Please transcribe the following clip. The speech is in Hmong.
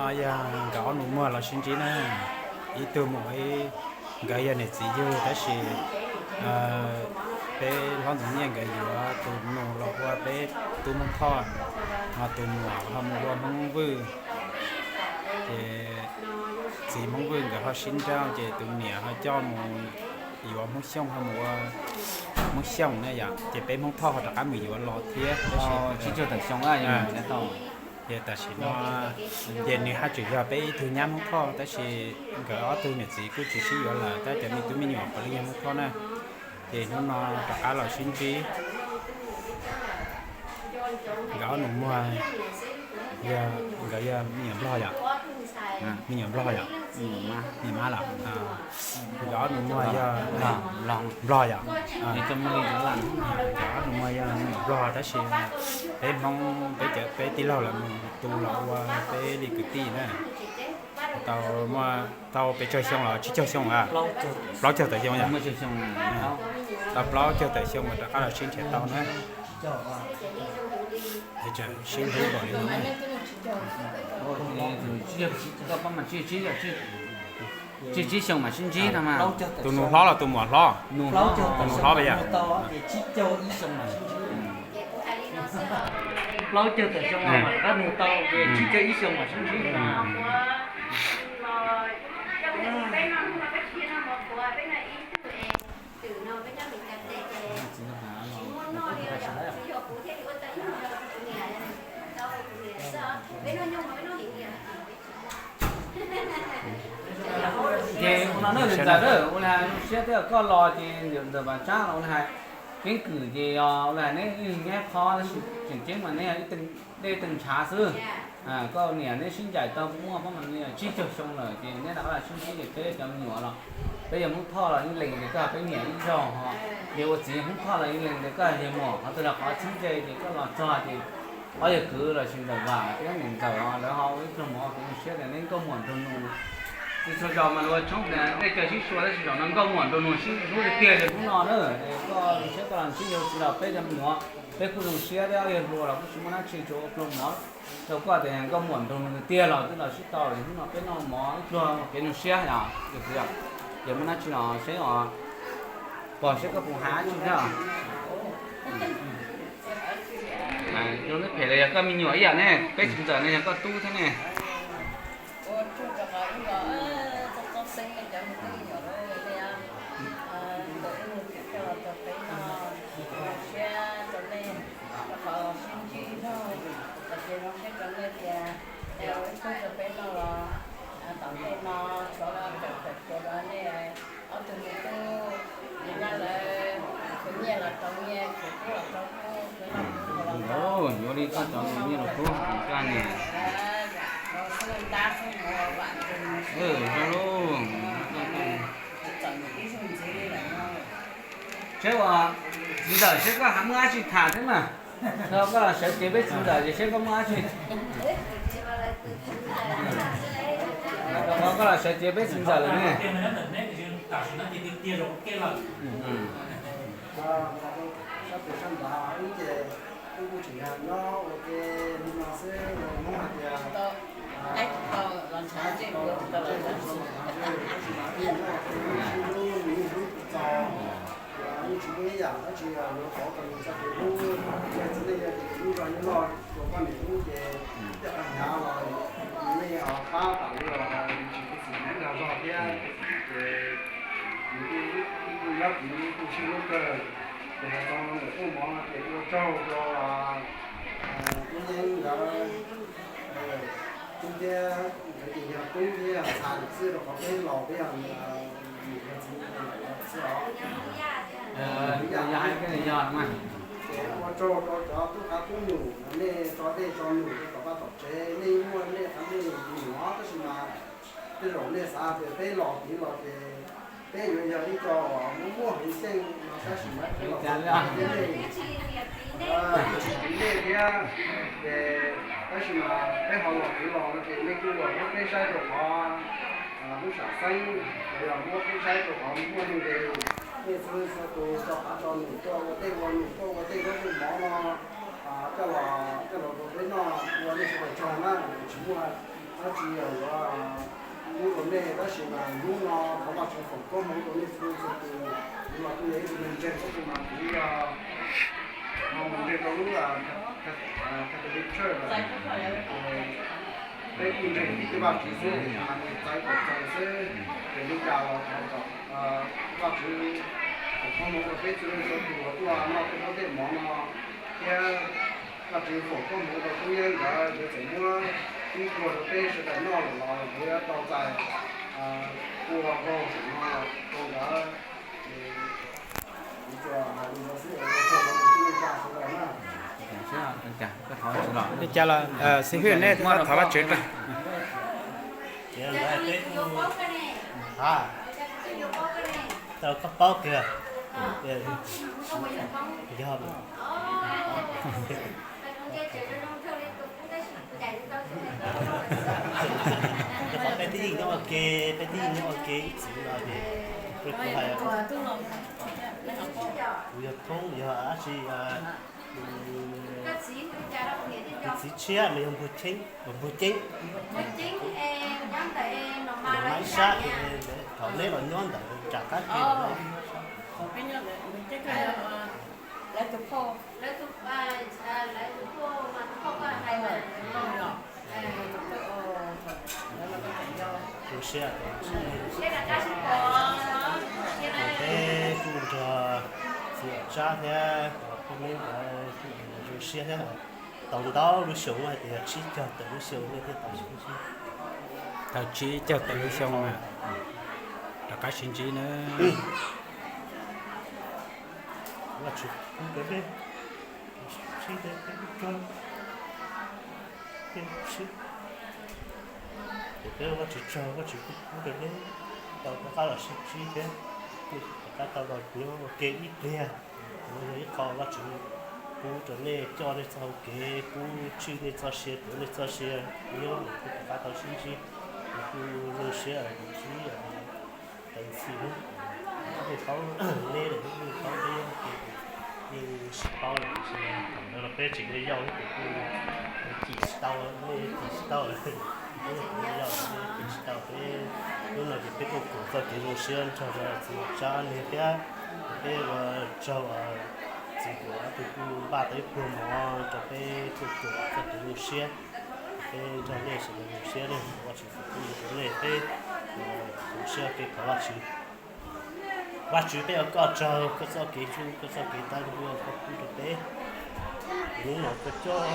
Yog nkawd ob nus muag los sib ntsib na, ib tug mus ib, nkawd yog niam txiv yug tab sis peb hlob Ntxoov Nyiaj nkawd yuav tus nus los ua peb tub Hmoob Thoj, ho tus muam ho mus ua Hmoob Vwj. Ces txiv Hmoob Vwj nkawd ho sib nrauj ces tus niam ho coj mus yuav Hmoob Xyooj ho mus ua Hmoob Xyooj na yom, ces peb Hmoob Thoj ho rov qab mus yuav los thiab tab sis tsis tau. Ces tam sim no ces nws haj tseem yog peb ib tug nyab Hmoob Thoj tab sis nkawd ob tug niam txiv kuj tsis sib yuav lawm tab cov me tub me nyuam puav leej yog Hmoob Thoj na. Ces hnub no rov qab los sib ntsib, nkawd ob nus muag, yog nkawd yog me nyuam Nplog yom, me nyuam Nplog yom, niam mab los, nkawd ob nus muag yog Nplog yom, nkawd ob nus muag yog me nyuam Nplog tab sis peb Hmoob peb cov peb tij laug lawv mus tu los ua peb li kwv tij na. Tau muaj, tau pes tsawg xyoo los tsib caug xyoo a? Plaub caug tawm xyoo yom. Tau plaub caug tawm xyoo mas rov qab los sib nrhiav tau na. Sib hlub npaum li no. Tsib xyoo mas sib ntsib no mas. Tus nus hlob los tus muam hlob? Tus nus hlob yom. Plaub caug tawm xyoo mas rov qab nug tau, tsib caug ib xyoo mas sib ntsib. Ces ua no na ntxawm, ua li hais zoo siab thiab koj los ces ntxawm Vam Tsab los ua li hais keeb kwm ces ua li hais neb ib leeg nyob qhov tab sis tseem ceeb mas neb yog ib tug dej ib tug ntshav xwb. Koj niam neb sib ncaim tau muaj pob mas li tsib caug xyoo lawm ces neb rov qab los sib ntsib ces peb cov me nyuam los peb yog Hmoob Thoj los yeej lees tias koj yog peb niam ib zaug ho, yog ua txiv Hmoob Thoj los yeej lees tias koj yog muam, qhov twg los qhov txheeb ze ces koj los txog ces ob yawg kwv los sis ntxawm Vam thiab niam ntxawm lawv ho ua ib pluag mov kev zoo siab tias neb nkauj muam nraug nus. Tsis txhua zaus mas luag tshoob tias dej cawv sib sua tab sis zaum no nkauj muam nraug nus sib hlub tiag tiag li hnub no na. Koj zoo siab koj los ntsib yawg txiv los peb cov me nyuam peb kuj zoo siab thiab ob yawg hluas los kuj tsis muaj dab tsi tsuas ua pluag mov rau koj tias nkauj muam nraug nus tiag tiag los twb los sib tau li hnub no peb noj mov ib pluag kev zoo siab yom. Yog muaj dab tsi los seb os, pom seb koj puas hais dab tsi thiab. Zoo phem los yog koj me nyuam ib yam ne, peb txiv ntxawm no yog koj tub thiab ne. Ua tsaug rau qhov wb los txog txog xeeb nej cov me tub me nyuam lawm ne, tau ib lub txim koj los txog peb no, zoo siab rau nej, rau qhov los sib ntsib zog, los ces zoo siab rau nej tias ua ib tug rau peb no los tom ntej no tshuav los kawm kawm kuv rau nej ob tug me tub, nyob lawv khwv nyiaj los rau nyiaj, khwv kub los rau kub, khwv noj khwv haus los rau, yuav li koj cov nyiaj los kub koj niam. Zoo lauj. Seb uas txiv ntxawm seb koj muaj dab tsi tham thiab mas. Koj los sawv cev peb txiv ntxawm ces seb koj muaj dab tsi. Koj los sawv cev peb txiv ntxawm lawm ne. Wb kuj tseem yog nyob ua ke li no xwb, Hmoob hais tias, tab sis mas wb yeej sib hlub, nws yeej hlub kuv txaus, yeej tsis muaj ib yam dab tsi yuav pauv tau nws txoj kev hlub. Yog txiv neej yog ces lub zog nyob noj ua poj niam hlub ces tej qhov hnyav los nws yeej pab pam li los tsis txim ib zog zog thiab. Ces nws kuj, kuj nyob kuv kuj sib hlub kawg. Ces hais txog ntawm tuaj mov no ces ua tsaug rau Tub Yeeb nkawd, Tub thiab nkawd ces yog Tub thiab yog Ntxhais xwb rau qhov peb laus peb yog niam yog txiv xwb os. Ces ua tsaug rau cov tub qab tub num nej tso dej tso num rau tom vaj tom tsev, nej muaj nej qab nej num os, tab sis mas tej zaum nej xav tias peb los tid los ces peb yuav yog ib co muaj muaj hwv xyeej no tab sis mas peb los txog nej, nej thiab, ces tab sis mas peb ho los tid los no ces nej kuj los muab peb saib rau qhov lub sam xeeb, los yog muab peb saib rau qhov muaj nuj nqis, nej txhua leej txhua tus tso qav tso num tuaj ua dej ua num tuaj ua tej zaub tej mov no coj los, coj los rau peb noj ua nej sawv daws tsaug na, tsis muaj dab Dab tsi yuav hlub rau nej, tab sis mas hnub no thov Vajtswv foom koob hmoov rau nej txhua leej txhua tus. Kuv los kuj yog ib tug neeg ntseeg, tab sis mas kuv yog mus ntseeg rau lub Catholic Church lawm. Peb kuj ntseeg tib tug Vajtswv xwb, mas nws txais kom txais xwb. Ces li cas los thov kom Vajtswv foom koob hmoov rau peb txhua leej txhua tus uas tuaj noj tej zaub tej mov no, thiab Vajtswv foom koob hmoov rau tub yeeb nkawd, nkawd txawm muab ib puag rau peb sawv daws noj lawm los nkawd yuav tau txais ua vau saum no rau nkawd. Ces kuv tsuas hais li ntawd xwb, ua tsaug rau tus tub neej tsa sawv daws na. Li cas los xib hwb nej thov Vajtswv rau. Tau koj paub kiag. Yog. Qhov peb twb yeej nyob ua ke, peb twb yeej nyob ua ke ib txwm no ces kuv hais, kuv yog thoob yog dab tsi, kuv txiv tshiab mas yog Npug Cheeb, Npug Ceeb, Npug Maib Sab, thaum neb los nyob ntawd rov qab ke. Zoo siab, peb kuj nrog txiv Tsab thiab phooj ywg nkawd kuj zoo siab thiab. Tau ntau lub xyoo hais tias yog tsib caug tawm lub xyoo nej thiaj tau sib ntsib. Tau tsib caug tawm lub xyoo, rov qab sib ntsib na. Vajtswv pub rau nej, sib, peb, peb, ces peb ua Vajtswv tsaug, Vajtswv pub rau nej tau rov qab los sib ntsib thiab, nej rov qab tau los nyob ua ke ib pliag. Yog ib qho Vajtswv pub rau nej coj nej txoj hau kev, pub tswj nej txoj sia, tuav nej txoj sia, nyob rov qab tau sib ntsib, kuj zoo siab ntsib tau txhij. Nej paub, nej lawm nej paub peb, yeej tsis paub lawm, thaum ntawd los peb tseem yau yau ces kuj cim tsis tau, nej cim tsis tau lawm, nej cim tsis tau peb. Hnub no ces peb tuaj koom txoj kev zoo siab nrog rau txiv Tsab niag thiab, peb ua tsaug txiv Kuam ob tug kuj npaj tau ib pluag mov rau peb tuaj koom txoj kev zoo siab. Peb nrog nej sawv daws zoo siab, Vajtswv foom koob hmoov rau nej, peb zoo siab ua ke thov Vajtswv. Vajtswv, peb ua koj tsaug koj txoj kev hlub, koj txoj kev tab ncuab koj pub rau peb. Hnub no koj coj